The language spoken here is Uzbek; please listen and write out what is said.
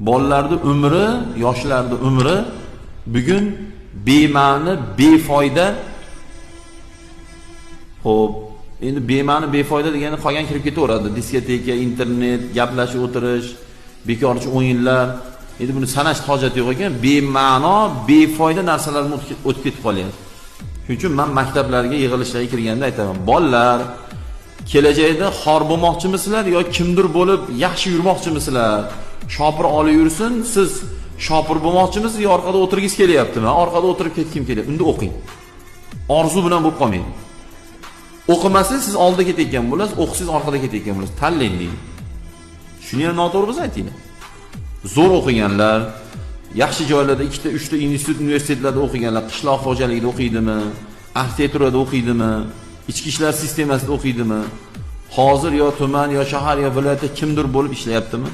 Bolalarning umri, yoshlarning umri bugun bema'ni, befoyda. Xo'p, endi bema'ni, befoyda degani qolgan kirib ketaveradi. Diskoteka, internet, gaplashib o'tirish, bekorchi o'yinlar. Endi buni sanash hojati yo'q ekan. Bema'no, befoyda narsalar o'tib ketib qolyapti. Shuning uchun men maktablarga, yig'ilishlarga kirganda aytaman: bolalar, kelajakda xor bo'lmoqchimisizlar yo kimdir bo'lib yaxshi yurmoqchimisizlar? Shopir olib yursin, siz shopir bo'lmoqchimisiz yo orqada o'tirgingiz kelyaptimi? Orqada o'tirib ketgim kelyapti. Unda o'qing. Orzu bilan bo'lib qolmang. O'qimasangiz siz oldida ketayotgan bo'lasiz, o'qisangiz orqada ketayotgan bo'lasiz. Tanlang deydi. Shuni ham noto'g'ri bo'lsa aytinglar. Zo'r o'qiganlar, yaxshi joylarda 2ta, 3ta institut, universitetlarda o'qiganlar, qishloq xo'jaligida o'qiydimi, arxitekturada o'qiydimi, ichki ishlar sistemasida o'qiydimi? Hozir yo tuman, yo shahar, yo viloyatda kimdir bo'lib ishlayaptimi?